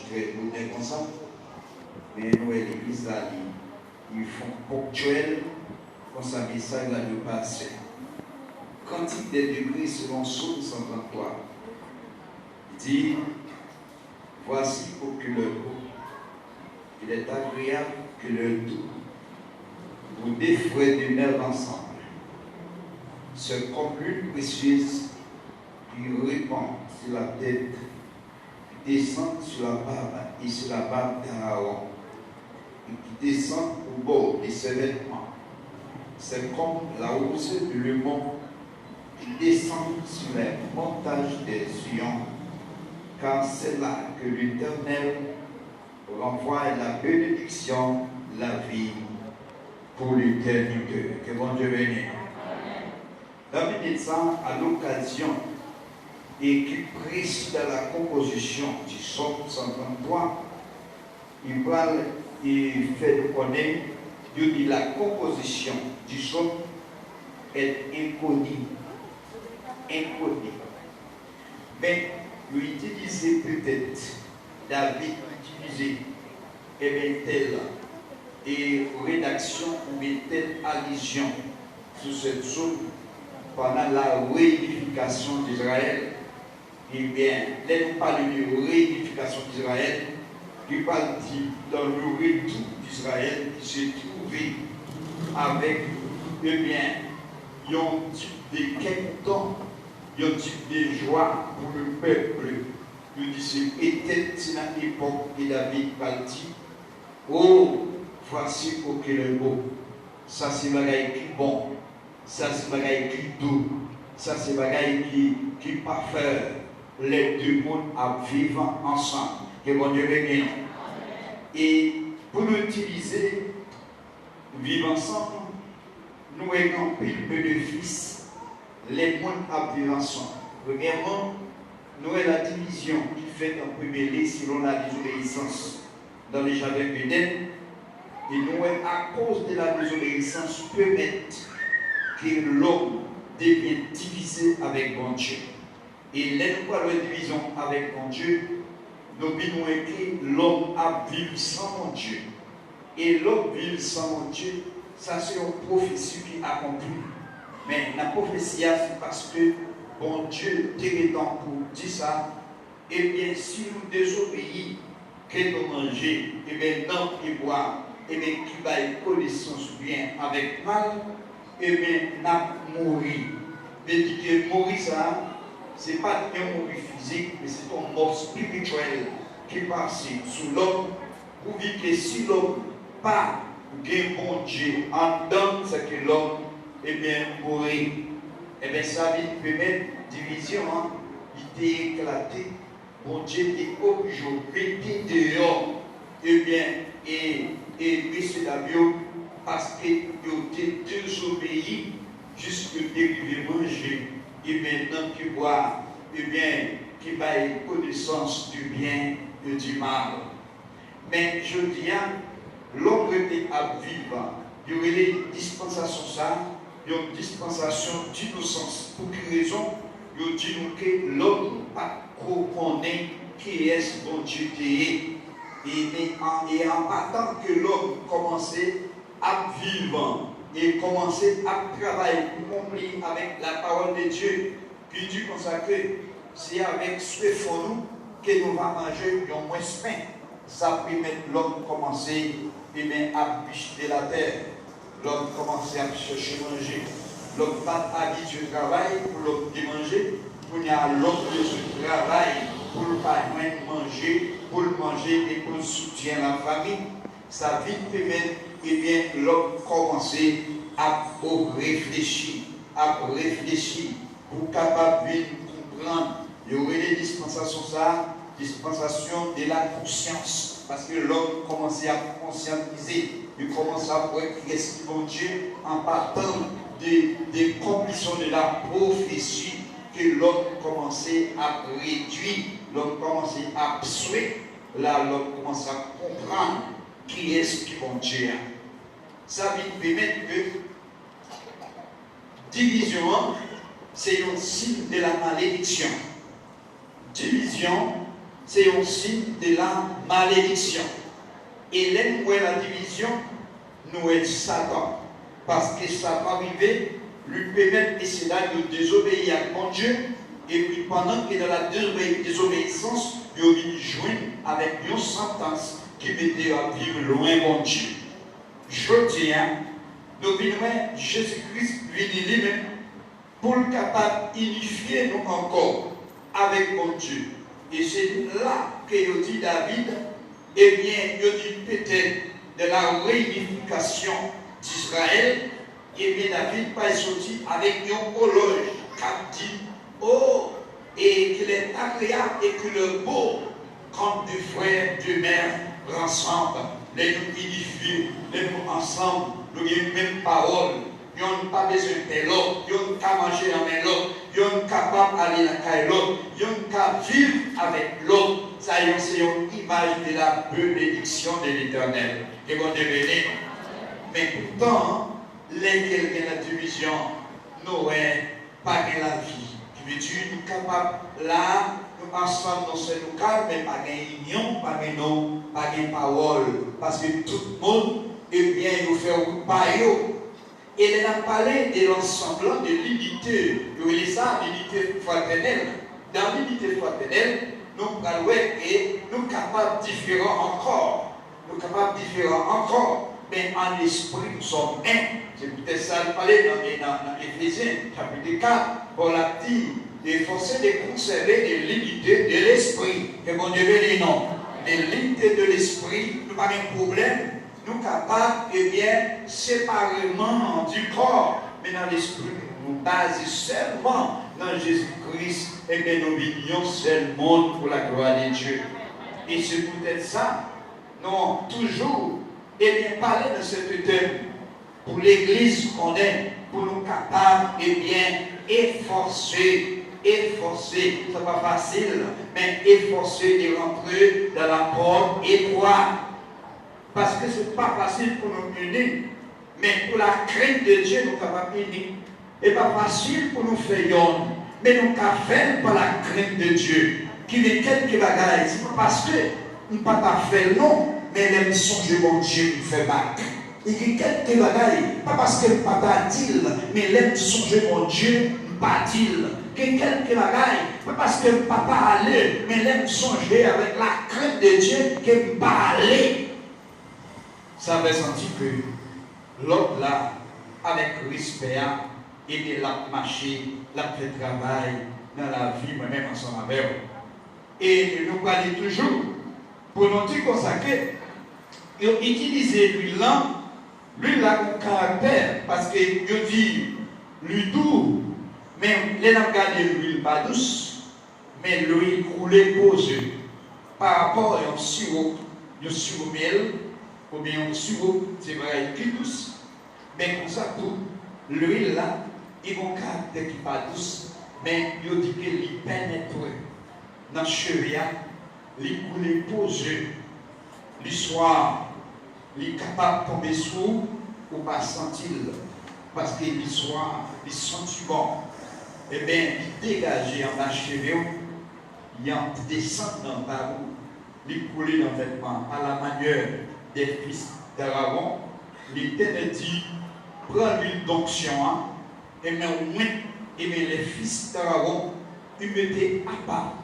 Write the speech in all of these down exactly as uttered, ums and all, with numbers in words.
Trè bonè konsa, men nou wè legliz la, li, li fon ponktyèl, konsa mesaj la dwe pase. Cantique des Degrés selon Psaume cent trente-trois. Il dit, Voici, oh, que le beau, il est agréable que le doux, où deux frères demeurent ensemble. C'est comme l'huile précieuse qui répand sur la tête, qui descend sur la barbe et sur la barbe d'Aaron, et qui descend au bord de ses vêtements. C'est comme la rosée de l'Hermon qui descend sur les montagnes de Sion, car c'est là que l'Éternel renvoie la bénédiction, la vie pour l'éternité. Que Bondye beni nou. Nan minit sa, à l'occasion et qui préside à la composition du psaume cent trente-trois, li pral, e, fè nou konnen, yo di la composition du psaume est inconnue. Inconnue. Men, yo itilize petèt, David itilize, ebyen, tèl, e, redaksyon oubyen tèl alizyon sou sèt psaume pendant la réunification d'Israël. Ebyen, lè nou pale de réunification d'Israël, li pral di dans le retour d'Israël qui se trouvait avec, ebyen, yon tip de kè kontan, yon tip de jwa pou le pèp. Yo di se petèt se nan epòk ke David pral di, Oh, voici, oh, que le beau. Sa se bagay ki bon. Sa se bagay ki dou. Sa se bagay ki, ki pafè lè de moun ap viv ansanm. Ke Bondye beni nou. E pou nou itilize viv ansanm, nou wè gen anpil benefis lè moun ap viv ansanm. Premyèman, nou wè la divizyon ki fèt an premye liy selon la désobéissance dans le jardin d'Éden. E nou wè, à cause de la désobéissance, pèmèt ke lòm devyen divize avèk Bondye. E lè nou pral wè divizyon avèk Bondye, nou vin wè ke lòm ap viv san Bondye. E lòm viv san Bondye, sa se yon pwofesi ki akonpli. Men nan pwofesi a, se paske Bondye te gentan pou di sa, ebyen, si nou dezobeyi, ke nou manje, ebyen, nan pyebwa, ebyen, ki bay konesans byen avèk mal, ebyen, n ap mouri. Vle di ke mouri sa a, se pa t yon mouri fizik, men se t yon mò espirityèl ki pase sou lòm, pouvi ke si lòm pa gen Bondye anndan l, sèke lòm, ebyen, mouri. Ebyen, sa vin pèmèt divizyon an, li te eklate. Bondye te oblije mete deyò, ebyen, e, e mesye dam yo, paske yo te dezobeyi, jis yo te rive manje, ebyen, nan pyebwa, ebyen, ki bay konesans di byen e di mal. Men jodi a, lòm rete ap viv, yo rele dispansasyon sa a yon dispansasyon dinosans. Pou ki rezon? Yo di nou ke lòm pa t ko konnen kiyès Bondye te ye. E, men an, e an patan ke lòm kòmanse ap viv e kòmanse ap travay pou konpli avèk la parole de Dieu, ki di konsa ke se avèk swefon nou ke nou va manje yon mwens pen. Sa pèmèt lòm kòmanse, ebyen, ap biche de la tè. Lòm kòmanse ap chèche manje. Lòm pa t abitye travay pou lòm te manje. Kounye a, lòm bezwen travay pou l pa jwenn manje, pou l manje e pou l soutyen lafanmi. Sa vin pèmèt, ebyen, lòm kòmanse ap reflechi, ap reflechi pou kapab vin konprann. Yo rele dispansasyon sa a dispansasyon de la conscience, paske lòm kòmanse ap konsyantize, yo kòmanse ap wè kiyès ki Bondye, an patan de, de conclusion de la prophétie ke lòm kòmanse ap redui, lòm kòmanse ap swe, la lòm kòmanse ap konprann kiyès ki Bondye a. Sa vin pèmèt ke divizyon an se yon siy de la malediksyon. Divizyon Se yon siy de la malediksyon. E lè nou wè ladivizyon, nou wè Satan. Paske Satan rive, li pèmèt mesye la yo dezobeyi ak Bondye, epi pandan ke nan la dezobe- dezobeyisans, yo vin jwenn avèk yon santans ki mete yo ap viv lwen Bondye. Jodi a, nou vin wè Jezi Kris vini li menm pou l kapab inifye nou ankò avèk Bondye. E se la ke yo di David, ebyen, yo di petèt de la réunification d'Israël, ebyen, David pral soti avèk yon olòj k ap di, o, et qu'il est agréable et qu'il est beau quand deux frères demeurent ensemble. Lè nou inifye, lè nou ansanm, nou gen menm pawòl, yonn pa bezwen pè lòt, yonn ka manje nan men lòt, yonn kapab ale lakay lòt, yonn ka viv avèk lòt. Sa yo se yon imaj de la bénédiction de l'Éternel. Ke Bondye beni nou. Men poutan, lè ke l gen ladivizyon, nou wè pa gen lavi. Ki vle di, nou kapab la, nou ansanm nan sèl lokal, men pa gen inyon pami nou, pa gen pawòl. Paske tout moun, ebyen, yo fè wout pa yo. E lè n ap pale de lansanm lan, de linite, yo rele sa linite fratènèl. Dan linite fratènèl, nou pral wè ke nou kapab diferan ankò. Nou kapab diferan ankò, men an lespri nou sòm en. Se poutèt sa l pale nan, nan, nan Efezyen, chapit kat, Pòl ap di, efforcez de conserver de l'unité de l'esprit. Ke Bondye beni nou. De l'unité de l'esprit, nou pa gen pwoblèm. Nou kapab, ebyen, séparément du corps, men nan lespri nou, nou baze sèlman nan Jezi Kris, ebyen, nou vin yon sèl moun pour la gloire de Dieu. E se poutèt sa, nou toujou, ebyen, pale nan sèten tèm pou legliz konnen, pou nou kapab, ebyen, efòse, efòse, sa pa fasil, men efòse de rentrer dans la porte étroite. Paske se pa fasil pou nou ini, men pou la crainte de Dieu, nou kapab ini. E pa fasil pou nou fè yonn, men nou ka fè l pa la crainte de Dieu. Ki gen kèlke bagay, se pa paske m pa ta fè l non, men lè m sonje Bondye, m fè bak. E gen kèlke bagay, pa paske m pa ta di l, men lè m sonje Bondye, m pa di l. Gen kèlke bagay, pa paske m pa ta ale, men lè m sonje avèk la crainte de Dieu ke m pa ale. Sa fè santi ke lòt la, avèk respè a, ebyen, l ap mache, l ap fè travay nan lavi mwen menm ansanm avè w. E nou prale toujou pou nou di konsa ke yo itilize lwil lan, lwil la gon karaktè, paske yo di li dou, men lè n ap gade lwil pa dous, men lwil koule poze pa rapò yon siwo, yon siwo myèl, oubyen yon siwo, se bagay ki dous. Men konsa tou, lwil la, li gon karaktè ki pa dous, men yo di ke li penetre nan cheve a, li koule poze, li swa li kapab tonbe sou ou, ou pa santi l, paske li swa, li santi bon. Ebyen, li degaje anba cheve w, li ap desann nan bab ou, li koule nan vètman, à la manière des fils d'Aaron, Letènèl di, pran lwil donksyon an, ebyen, ou menm, ebyen, les fils d'Aaron, li mete apa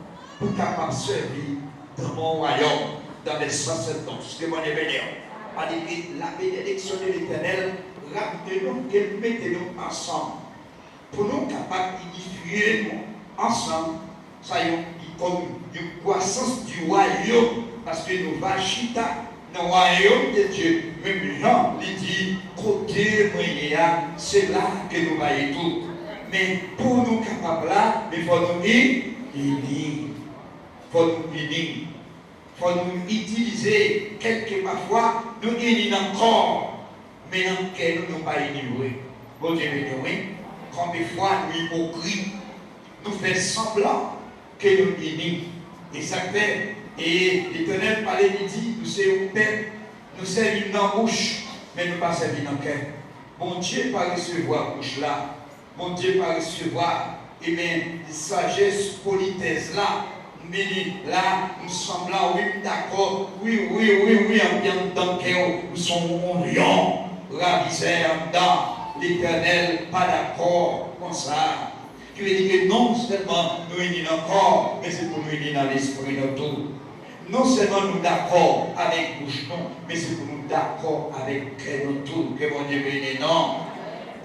pou kapab sèvi dans mon royaume, dans les sacerdoces. Ke Bondye beni w. Paske la bénédiction de l'Éternel raple nou ke l mete nou ansanm. Pou nou kapab inifye nou ansanm, sa yon, kòm yon kwasans di wayòm, paske nou va chita nan wayòm de Dye, menm jan li di, kote mwen ye a, se la ke nou va ye tou. Men pou nou kapab la, men fò nou i-, ini. Fò nou ini. Fò nou itilize kèlke pafwa nou ini nan kò, men nan kè nou, nou pa ini vre. Bondye beni w, wi. Konbyen fwa nou ipokrit, nou fè sanblan ke nou ini. E sa k fè, e Letènèl pale, li di, nou se yon pèp, nou sèvi nan bouch, men nou pa sèvi nan kè. Bondye pa resevwa bouch la. Bondye pa resevwa, ebyen, sajès, politès la, M vini la, m sanblan, wi, m dakò, wi, wi, wi, wi, anpi anndan kè w, m se yon lyon, ravizè anndan. Letènèl pa dakò konsa. Ki vle di ke non sèlman nou ini nan kò, men se pou nou ini nan lespri nou tou. Non sèlman nou dakò avèk bouch nou, men se pou nou dakò avèk kè nou tou. Ke Bondye beni nou.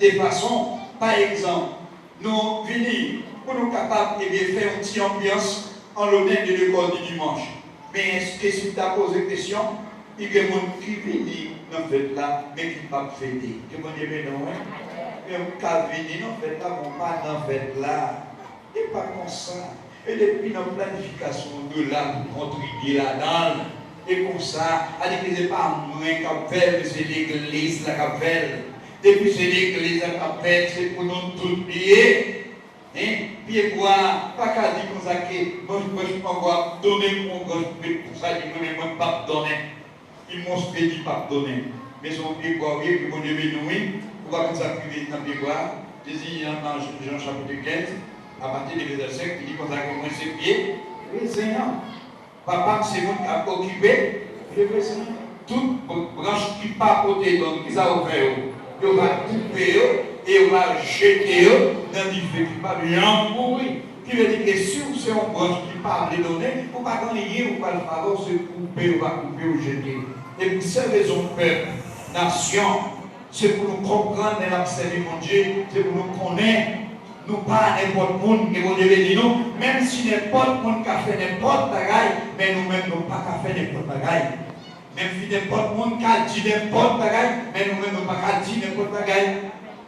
De fason, pa egzanp, nou vini pou nou kapab, ebyen, fè yon ti anbyans an lonè de le corps du dimanche. Men èske si m ta poze kesyon, li gen moun ki vini nan fèt la, men ki p ap fete? Ke Bondye beni w, wi. Gen moun ka vini nan fèt la, men w pa nan fèt la. E pa konsa. E depi nan planifikasyon w de la pou kontribye ladan l. E konsa, a di ke se pa mwen k ap fè l, men se legliz la k ap fè l. Depi se legliz la k ap fè l, se pou nou tout li ye. Hein? Pyebwa pa ka di konsa ke branch, branch mango ap donnen yon branch, men pou sa di mwen, men mwen p ap donnen. Li montre li p ap donnen. Men se yon pyebwa w ye, ke Bondye beni w, wi. Ou pa konn sa k rive nan pyebwa a. Jezi, nan, nan Jan chapit kenz, apati de vèsè senk, li di konsa ke mwen se pye rezen an. Papa m se moun k ap okipe pye rezen an. Tout branch ki pa pote dòt, kisa yo fè yo? Yo va koupe yo e yo va jete yo nan dife ki p ap janm mouri. Ki vle di ke si w se yon branch ki pa vle donnen, ou pa gen anyen ou pral fè avè w, se koupe, ou va koupe, ou jete. E pou sèl rezon pèp, nasyon, se pou nou konprann lè n ap sèvi Bondye, se pou nou konnen nou pa nenpòt moun, ke Bondye beni nou, menm si nenpòt moun ka fè nenpòt bagay, men nou menm nou pa ka fè nenpòt bagay. Menm si nenpòt moun ka di nenpòt bagay, men nou menm nou pa ka di nenpòt bagay.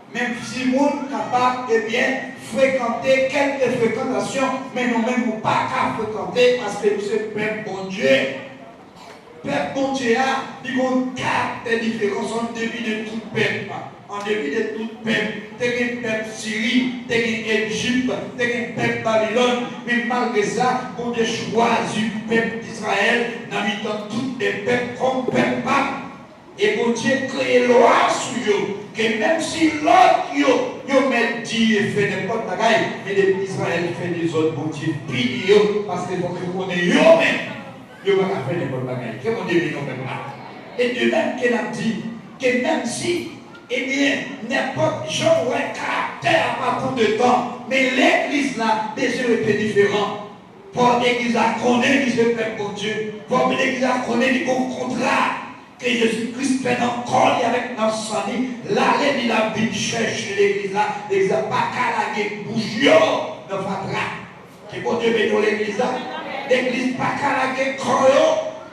Menm si moun kapab, ebyen, frekante kèlke frekantasyon, men nou menm nou pa ka frekante paske nou se pèp Bondye. Pèp Bondye a, li gen yon karaktè diferan, se an depi de tout pèp. An depi de tout pèp, te gen pèp Siri, te gen Ejip, te gen pèp Babilòn, men malgre sa, Bondye chwazi pèp Izrayèl nan mitan tout de pèp kòm pèp pa l. E Bondye kreye lwa sou yo, ke menm si lòt yo, yo mèt di e fè nenpòt bagay, men depi Izrayèl fè dezòd, Bondye pini yo, paske fòk yo konnen yo menm, yo pa ka fè nenpòt bagay. Ke Bondye beni nou pèp la. E de menm ke n ap di, ke menm si, ebyen, nenpòt jan w wè karaktè a pa pran de tan, men legliz la bezwen rete diferan. Fò legliz la konnen li se pèp Bondye. Fò legliz la konnen li gon kontra ke Jezi Kris fè nan kò li avèk nan san li. Lale li l ap vin chèche legliz la. Legliz la pa ka lage bouch yo nan fatra. Ke Bondye beni w legliz la. Legliz pa ka lage kò yo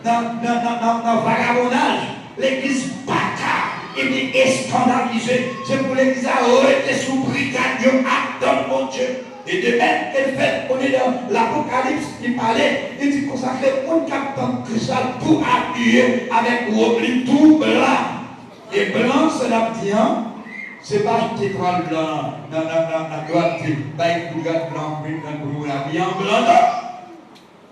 nan, nan, nan, nan, nan vagabondaj. Legliz pa ka ebyen eskandalize. Se pou legliz la rete sou brigad yo ap tann Bondye. E de menm ke l fèt, on est dans l'Apocalypse, li pale, li di konsa ke moun k ap tann Kris la tou abiye avèk wòb li tou blan. E blan, sa n ap di an, se pa achte twal blan nan, nan, nan, nan dwat, bay kou dwat blan, pi nan kou abiye an blan, non.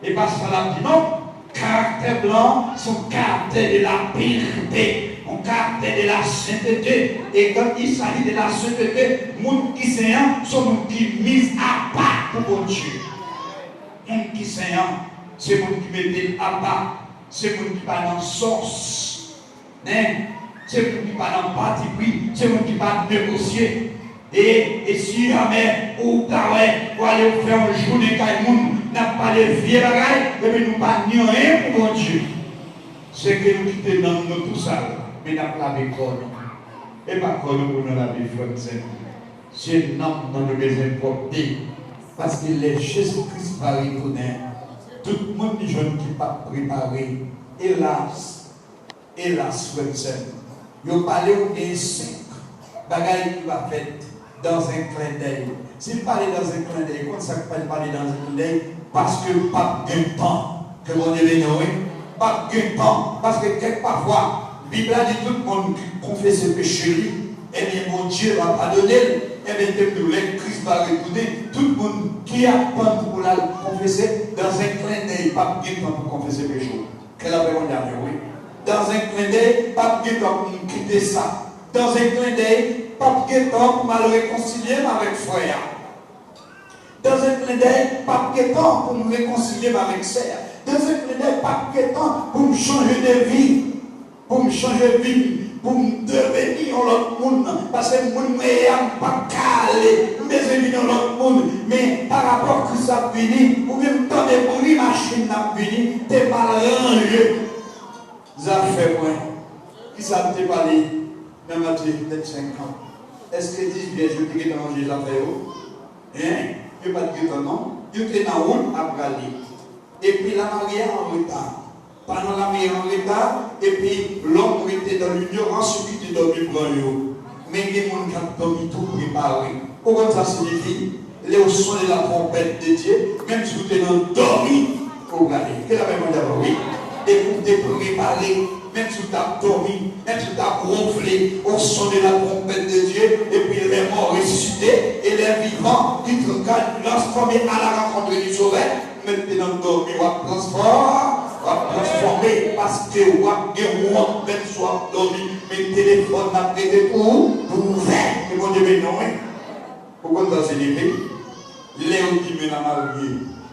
E pa sa l ap di non. Karaktè blan se yon karaktè de la pirte, yon karaktè de la sentete. E quand il s'agit de la sainteté, moun ki sen an, se yon moun ki miz apa pou Bondye. Moun ki sen an, se moun ki mete l apa, se moun ki pa nan sòs. Men, se moun ki pa nan patipri, se moun ki pa negosye. E, e si jamè ou ta wè, ou ale ou fè yon jounen kay moun, n ap pale vye bagay, epi nou pa ni anyen pou Bondye. Se ke nou kite nanm nou tou sal, men n ap lave kò nou. E pa kò nou pou nou lave, frè m, sè m. Se nanm nou nou bezwen pwòpte. Paske lè Jezi Kris va retounen, tout moun li jwenn ki p ap prepare, elas, Elas, frè m, sè m, yo pale w gen senk bagay ki va fèt dans un clin d'œil. Si l pale dans un clin d'œil, konn sa k fè l pale dans un clin d'œil? Paske p ap gen tan. Ke Bondye beni w, wi. P ap gen tan. Paske kèk pafwa, Bib la di tout moun ki konfese peche li, ebyen, Bondye va padone l. Ebyen, te di w, lè Kris va retounen, tout moun ki ap tann pou l al konfese, dans un clin d'œil, p ap gen tan pou konfese peche w. Kè l ap reponn avè w, wi. Dans un clin d'œil, p ap gen tan pou m kite sa. Dans un clin d'œil, p ap gen tan pou m al rekonsilye m avèk frè a. Dans un clin d'œil, p ap gen tan pou m rekonsilye m avèk sè a. Dans un clin d'œil, p ap gen tan pou m chanje de vi, pou m chanje vi m, pou m deveni yon lòt moun. Paske moun mwen ye a, m p ap ka ale. M bezwen vin yon lòt moun. Men parapò Kris ap vini, oubyen m tande bri machin nan ap vini, te mal ranje zafè mwen. Kisa m te pale nan Matye vennsenk lan? Èske dis vyèj yo te gentan ranje zafè yo? Hein? Yo pa t gentan, non. Yo te nan wout ap prale. Epi lamari a an reta. Paran lamari a an reta, epi lòm rete dans l'ignorance, ki te dòmi pran yo. Men gen moun k ap dòmi tou prepare. Ou konn sa siyifi? Lè w sonde la twompèt de Dye, menm si w te nan dòmi, ou prale. Ke lapè Bondye avè w, wi. Epi w te prepare, menm si w t ap dòmi, menm si w t ap wonfle, ou sonde la twompèt de Dye, epi lè mò resisite, e lè vivan ki transfòme à la rencontre du Sauveur, menm te nan dòmi, w ap transfòme, w ap transfòme, paske w ap gen wont, menm si w ap dòmi, men telefòn nan ap rete pou ou, pou ouvè. Ke Bondye beni w, wi. Ou konn sa se leve? Lè yo di men la marye,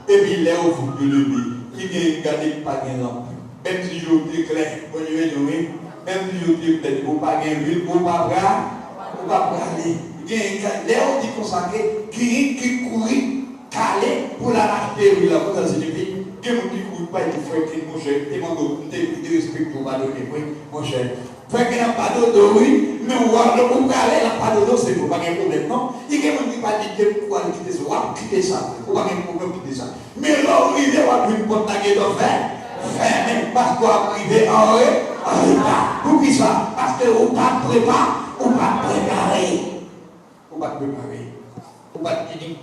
epi lè yo fout yo leve, ki gen gade ki pa gen lanp. Menm si yo te klè, Bondye beni w, wi. Menm si yo te klè, ou pa gen lwil, ou pa pra, ou pa prale. Gen, gen, lè yo di konsa ke, gen ki kouri, kale pou l al achte lwil la, konn sa siyifi? Gen moun ki kouri pa di frè Ken, monchè, te mande w, m te, m te respekte w, padone m, wi, monchè. Frè Ken ap padone w, wi, men w al, ou prale, l ap padone w, se vre, pa gen pwoblèm, non. Li gen moun ki pa di, ke m kou al kite sa, w ap kite sa, ou pa gen pwoblèm, kite sa. Men lè w rive, w ap jwenn pòt la gentan fè, fèmen, paske w ap rive an re, an reta. Poukisa? Paske ou pa t prepa, ou pa t prepare. Ou pa t prepare. Ou pa t ini.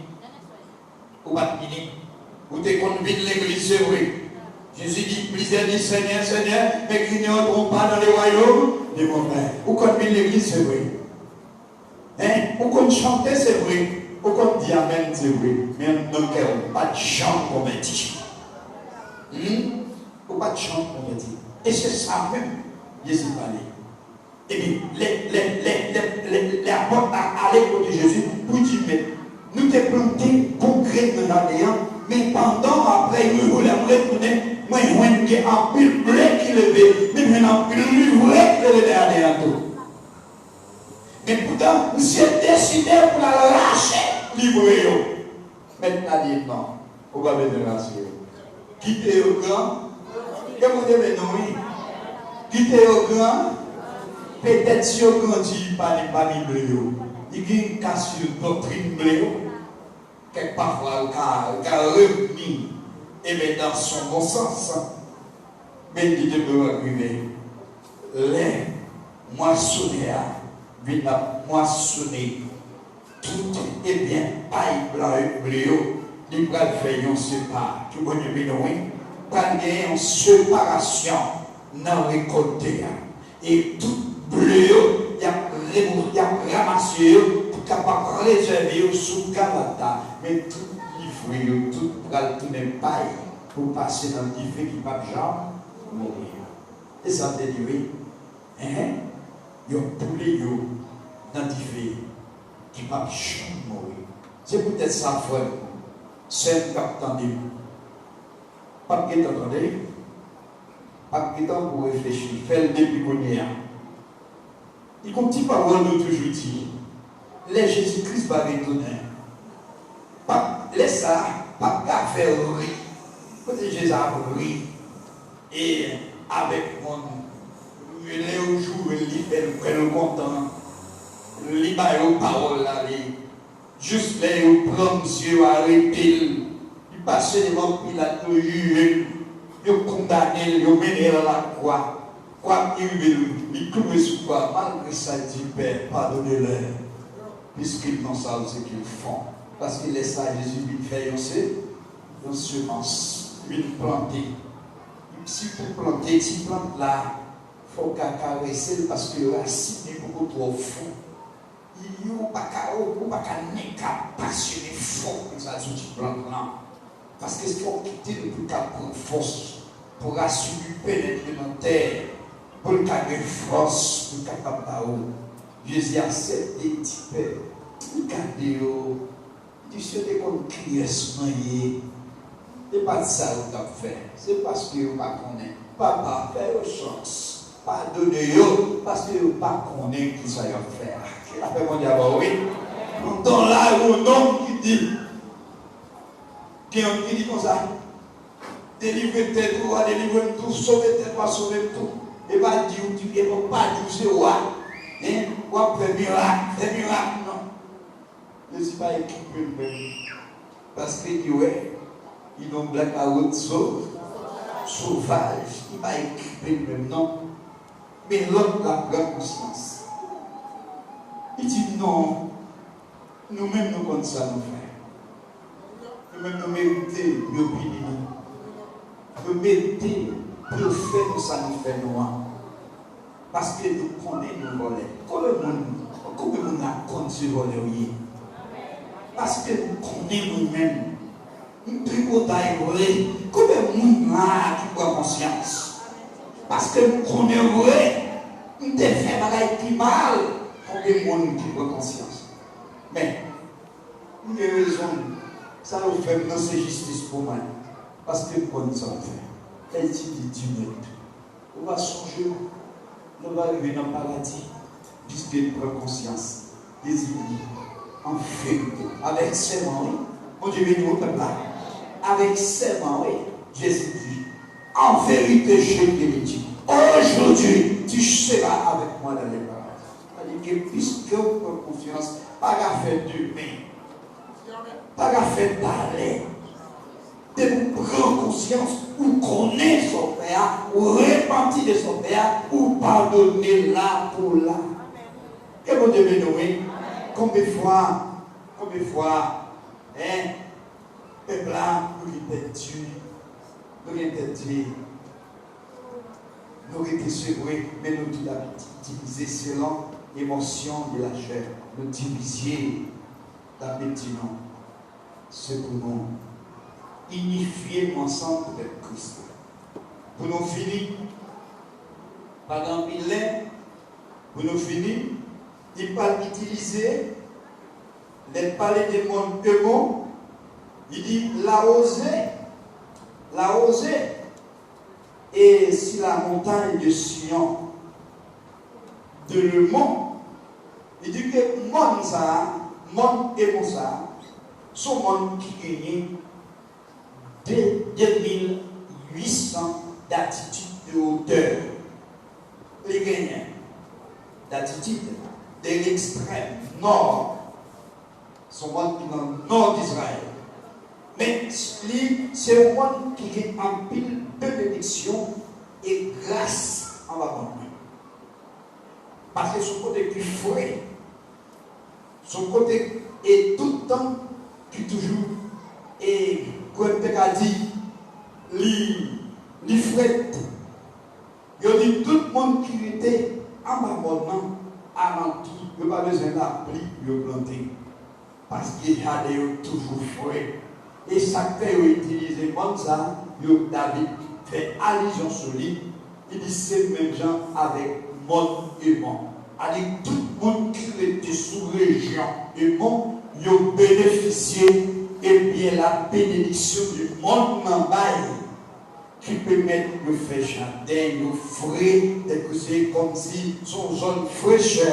Ou pa t ini. Ou te konn vin legliz, se vre. Jezi di, plizyè di, Senyè, Senyè, men ki ne entreront pas dans le royaume de mon Père. Ou konn vin legliz, se vre. Hein? Ou konn chante, se vre. Ou konn di amèn, se vre. Men nan kè w, ou pa t janm konvèti. Hmm? Ou pa t janm konvèti. E se sa menm Jezi pale. Epi, lè, lè, lè, lè, lè, lè apòt la ale kote Jezi pou di, Mèt, nou te plante bon grenn nan jaden an, men pandan, apre yon jou, lè m retounen, mwen jwenn gen anpil ble ki leve, men m jwenn anpil livre ki leve nan jaden an tou. Men poutan, misye deside pou l al rache livre yo. Mèt la di, non, ou pa bezwen rache yo. Kite yo gran. Ke Bondye beni w, wi. Kite yo gran. Petèt si yo grandi pa li pami ble yo, li gen ka swiv doktrin ble yo. Kèk pafwa, yo ka, yo ka revni, e men dans son bon sans. Men li te dwe rive. Lè mwasonè a vin ap mwasone tout, ebyen, pay blan yo, ble yo, li pral fè yon sepa. Ke Bondye beni w, wi. Pral gen yon separasyon nan rekòlte a. E tout ble yo, y ap remou-, y ap ranmase yo pou kapab rezève yo sou Galata. Men tout livre yo, tout pral tounen pay pou pase nan dife ki p ap janm mouri. E sa te di, wi. Hein? Yo boule yo nan dife ki p ap janm mouri. Se poutèt sa, frè m, sè m k ap tande m, p ap gentan tande, p ap gentan pou reflechi, fè l depi kounye a. Li gon ti pawòl nou toujou di, lè Jezi Kris va retounen, p ap, lè sa a, p ap ka fè ri. Kote Jezi ap ri e avèk moun, lè yo joure l, li fè l kwè l kontan, li ba yo pawòl la, li Jis lè yo pran misye, yo arete l, li pase devan Pilat, yo jije l, yo kondane l, yo mennen l lakwa. Kwa ki rive, li, li klouwe sou kwa. Malgre sa, li di, Pè, padone lè, puisqu'ils n'ont savent ce qu'ils font. Paske lè sa, Jezi vin fè yon se, yon semans, vin plante. Si pou plante ti plant la, fò w ka karese l, paske rasin li poko twò fon. Yo pa ka, ou pa ka nèk ap pasyone fò konsa sou ti plant lan. Paske fò w kite l pou l ka pran fòs, pou rasin li penètre nan tè, pou l ka gen fòs, pou l kapab ba ou. Jezi aksepte ti pè. Li gade yo. Ti sè te konn kiyès mwen ye. Se pa t sa yo t ap fè. Se paske yo pa konnen. Papa, fè yo chans. Padone yo, paske yo pa konnen ki sa y ap fè a. Ke lapè Bondye avè w, wi. Pandan la, yon nonm ki di, gen yon ki di konsa, delivre tèt ou, a delivre m tou, sove tèt ou, a sove m tou. E pa di w, di, e pa, pa di w se wa. Hein? W ap fè mirak, fè mirak, non. Jezi pa ekipe l menm. Paske li wè, li nan blakawout so, sovaj, li pa ekipe l menm non. Men lòt la pran konsyans. Li di non, nou menm nou konn sa nou fè. Nou menm nou merite pou yo pini nou. Yo merite pou yo fè nou sa nou fè nou an. Paske nou konnen nou vòlè. Konbyen moun, konbyen moun la konn se vòlè w ye? Paske nou konnen nou menm. M tripotay vre. Konbyen moun la ki pran konsyans? Paske nou konnen vre. M te fè bagay ki mal. Konbyen moun ki pran konsyans? Men, m gen rezon. Sa yo fè m nan se jistis pou mwen. Paske m konn sa m fè. Èl ti di di mèt. Ou va sonje, lè w va rive nan paradi, piske n pran konsyans, Jezi di, an verite, avèk sèman, wi, Bondye beni w, pèp la, avèk sèman, wi, Jezi di, en vérité, je te le dis, aujourd'hui, tu seras avec moi dans le paradis. Sa di ke piske w pran konsyans, pa ka fè demen, pa ka fè talè. Depi w pran konsyans, ou konnen sa w fè a, ou repanti de sa w fè a, ou padone la pou la. Ke Bondye beni w, wi. Konbyen fwa, konbyen fwa, hein, pèp la, nou gen tèt di, nou gen tèt di, nou rete se vre, men nou tout ap divize selon émotion de la chair. Nou divize, David di non. Se pou nou inifye nou ansanm avèk Kris la. Pou nou fini, pa gen anpil lè, pou nou fini, li pral itilize, lè l pale de mòn Emon, li di, la rosée, la rosée est sur la montagne de Sion, de Hermon. Li di ke mòn sa a, mòn Emon sa a, se yon mòn ki genyen de, de mil uit san d'altitude, de hauteur. Li genyen d'altitude de l'extrême nord. Se yon mòn ki nan nò Izrayèl. Men li se yon mòn ki gen anpil benediksyon e gras anba mòn nan. Paske se yon kote ki fre. Se yon kote e tout tan ki toujou, e kòm te ka di, li, li frèt. Yo di tout moun ki rete anba mòn nan, alantou, yo pa bezwen lapli pou yo plante. Paske jaden yo toujou fre. E sa k fè yo itilize mòn sa, yo, David fè alizyon sou li, li di se menm jan avèk mòn Emon. Adi tout moun ki rete sou rejyon Emon, yo benefisye e byen la benediksyon di mòn nan bay, ki pèmèt yo fè jaden yo fre, tankou se kòmsi se yon zòn frechè.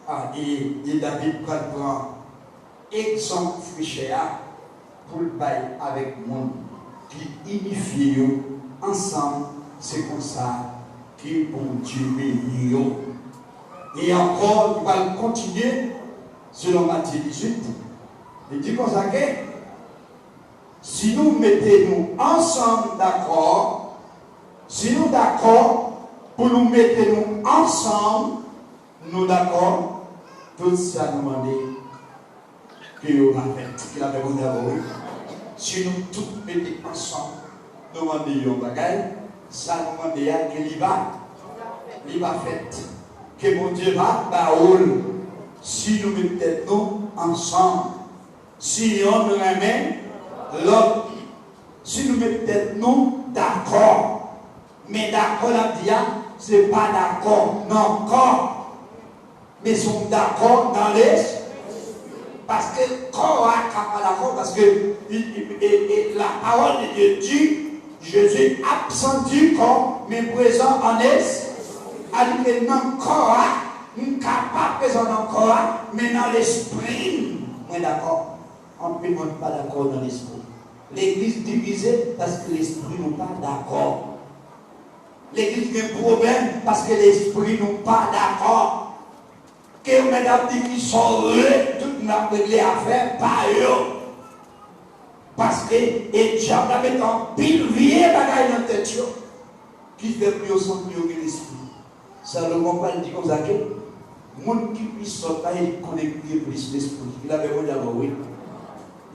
A, e, e David pral pran egzanp frechè a pou l bay avèk moun ki inifye yo ansanm, se konsa ke Bondye beni yo. E ankò, li pral kontinye selon Matye dizuit, li di konsa ke si nou mete nou ansanm dakò, si nou dakò pou nou mete nou ansanm, nou dakò, tout sa nou mande ke yo va fèt. Ke lapè Bondye avè w, wi. Si nou tout mete ansanm, nou mande yon bagay, sa nou mande a, ke li va, li va fèt. Ke Bondye va ba ou l. Si nou met tèt nou ansanm, si yonn renmen lòt, si nou met tèt nou dakò. Men dakò l ap di a, se pa dakò nan kò, men se yon dakò nan lespri. Paske kò a ka pa dakò, paske i- i- e- e- la parole de Dieu dit, Jésus absent du corps, mais présent en esprit. Sa di ke nan kò a, m ka pa prezan nan kò a, men nan lespri m, mwen dakò. Anpil moun pa dakò nan lespri. Legliz divize paske lespri nou pa dakò. Legliz gen pwoblèm paske lespri nou pa dakò. Ke yo mèt ap di ki sa w vle, tout moun ap regle afè pa yo. Paske e dyab la mete anpil vye bagay nan tèt yo ki fè pou yo santi yo gen lespri. Salomon pral di konsa ke moun ki pi sòt la, li konnen ki gen plis lespri. Li la fè Bondye avè w, wi.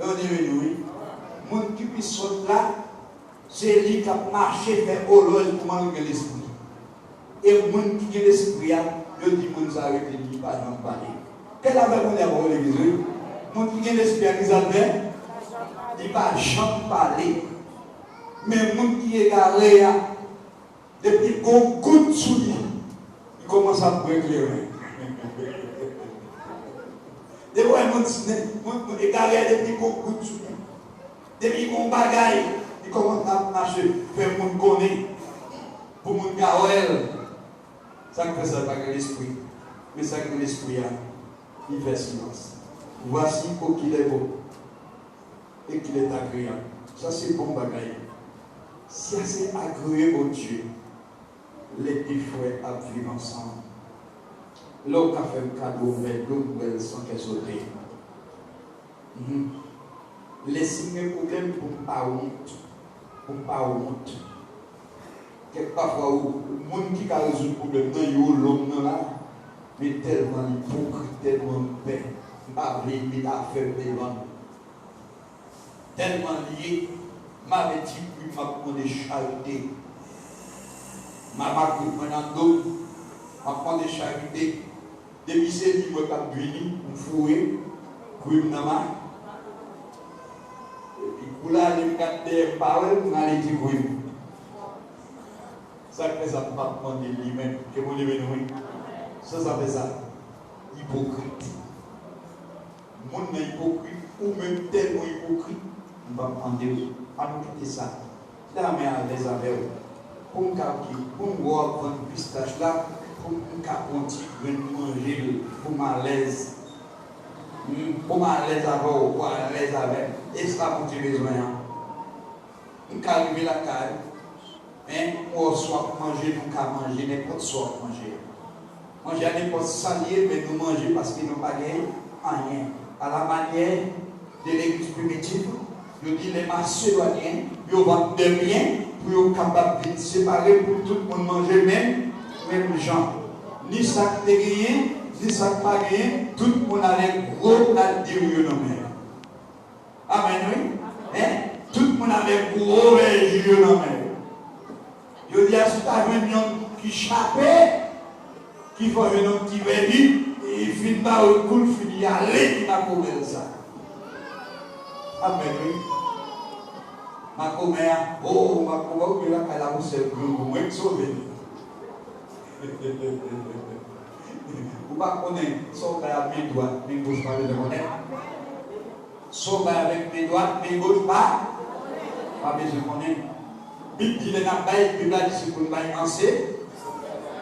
Bondye beni w, wi. Moun ki pi sòt la, se li k ap mache fè olòj pou moun ki gen lespri. E moun ki gen lespri a, yo di moun sa rete, li pa janm pale. Kè la fè Bondye avè w, legliz, wi. Moun ki gen lespri a, ki sa l fè? Li pa janm pale. Men moun ki egare a, depi gon gout sou li, li kòmanse ap bwè kleren. Depi w wè moun, moun, moun egare a, depi gon gout sou li, depi gon bagay, li kòmanse ap mache, fè moun konnen, pou moun ka wè l. Sa k fè sa, l pa gen lespri. Men sa k gen lespri a, li fè silans. Voici qu'il est bon et qu'il est agréable. Sa se bon bagay. Sa se agree o Dye. Lè de frè ap viv ansanm. Lè w ka fè m kado yon vè dlo, m bwè l san kè sote. Mhm. Lè si m gen pwoblèm, pou m pa wont, pou m pa wont. Kèk pafwa, ou, moun ki ka rezoud pwoblèm nan, yo lòm nan la, men tèlman li ipokrit, tèlman m pè, m pa vle met afè m devan l. Tèlman li ye, m avèti, wi, m ap mande charite. M ap ak mwen nan do m, m ap mande charite. Depi se li m wè k ap vini, m foure kwi m nan may. Epi kou l ale, m gad dèyè, m pa wè l, m rale ti kwi m. Sa k fè sa, m p ap mande li menm. Ke Bondye beni w, wi. Sa, sa fè sa. Ipokrit. Moun nan ipokrit, ou menm tèlman ipokrit, m p ap mande w. Ann kite sa. Kite a mwen alèz avè w. Pou m ka, pou m wè w ap vann pistach la, pou m ka pran ti grenn manje l, pou m alèz. Hmm, pou m alèz avè w, pou w alèz avè m. E sa Bondye bezwen an. M ka rive lakay, men m wè w si w ap manje, nou ka manje nenpòt sa w ap manje a. Manje a nenpòt sa l ye, men nou manje paske nou pa gen anyen. A la manyè de legliz primitif, yo di lè Masedwanyen yo vann de byen pou yo kapab vin separe pou tout moun manje menm, menm jan. Ni sa k te genyen, ni sa k pa genyen, tout moun avèk gwo kal diri yo nan men yo. Amèn, wi. Hein? Tout moun avèk gwo vè ji yo nan men yo. Jodi a, si w ta jwenn yonn ki chape, ki fè w jwenn yon ti vè ji, e fin ba yo kou l fin, li ale, ki makomè l sa. Amèn, wi. Makomè a, o, makomè, ou gen lakay la pou sèl grangou, mwen k sove l. Ou pa konnen sa w bay ak men dwat, men goch pa bezwen konnen. Sa w bay avèk men dwat, men goch pa, pa bezwen konnen. Bib di lè n ap bay, Bib la di se pou n bay an se.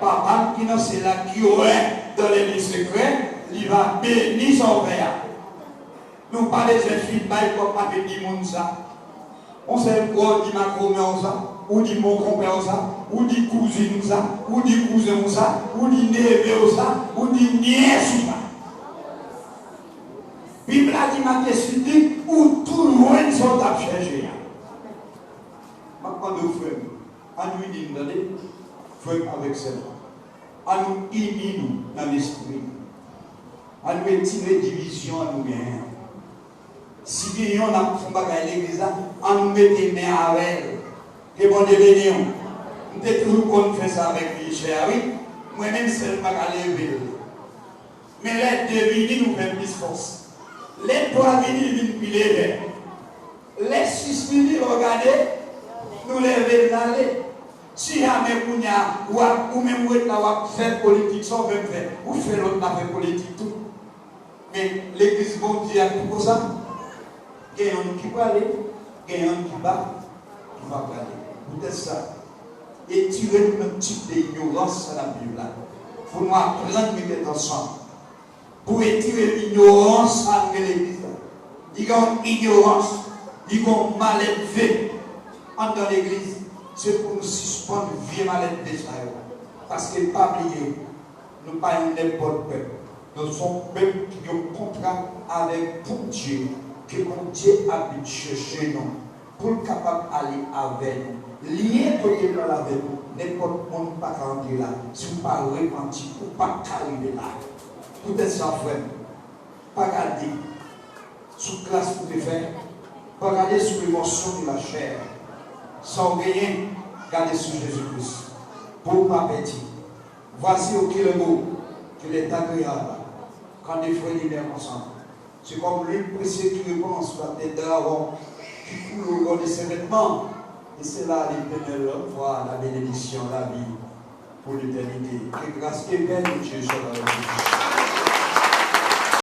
Papa m ki nan syèl la, qui est dans les lieux secrets, li va beni sa w fè a. Nou pa bezwen fin bay kòb mache di moun sa. Yon sèl fwa w di makomè w sa, ou di monkonpè w sa, ou di kouzin w sa, ou di kouzen w sa, ou di neve w sa, ou di nyès ou sa. Bib la di Matye sis di, ou tou jwenn sa w t ap chèche a. M ap mande w, frè m, ann ini n, tande, frè m avèk sè m. Ann nou ini nou nan lespri. Ann nou retire divizyon an nou genyen an. Si gen yonn ap fè yon bagay legliz la, ann nou mete men avè l. Ke Bondye beni w. M te toujou konn fè sa avèk vye chè a, wi. Mwen menm sèl m pa ka leve l. Men lè de vini, nou fè plis fòs. Lè twa vini, li vin pi lejè. Lè sis vini, lè w gade, nou leve l n ale. Si jamè kounye a, w ap, ou menm ou ret la, w ap fè politik, sa w fè m fè, ou fè lòt la fè politik tou. Men legliz Bondye a ki konsa, gen yonn ki prale, gen yonn ki pa, ki pa prale. Poutèt sa, etire nou nan tip de inyorans sa n ap viv la. Pou nou aprann met tèt ansanm. Pou etire inyorans sa n gen legliz la. Li gen yon inyorans, li gen yon malelve anndan legliz. Se pou nou sispann vye malelve sa yo. Paske pa bliye, nou pa yon nenpòt pèp. Nou se yon pèp ki gen yon kontra avèk Bondye, ke Bondye ap vin chèche nou pou l kapab ale avè nou. Lyen kote l pral avè nou, nenpòt moun pa ka antre la. Si w pa repanti, ou pa ka rive la. Poutèt sa, frè m, pa gade sou klas ou te fè, pa gade sou emosyon de la chè. Sa w genyen, gade sou Jezi Kris. Pou w pa pèdi. Voici au cœur beau que les agréables, quand des frères demeurent ensemble. C'est comme l'huile précieuse qui répand sur la tête d'Aaron, qui coule au bord de ses vêtements. Et c'est là, l'Éternel envoie la bénédiction, la vie pour l'éternité. Que grâce et paix de Dieu soient avec vous.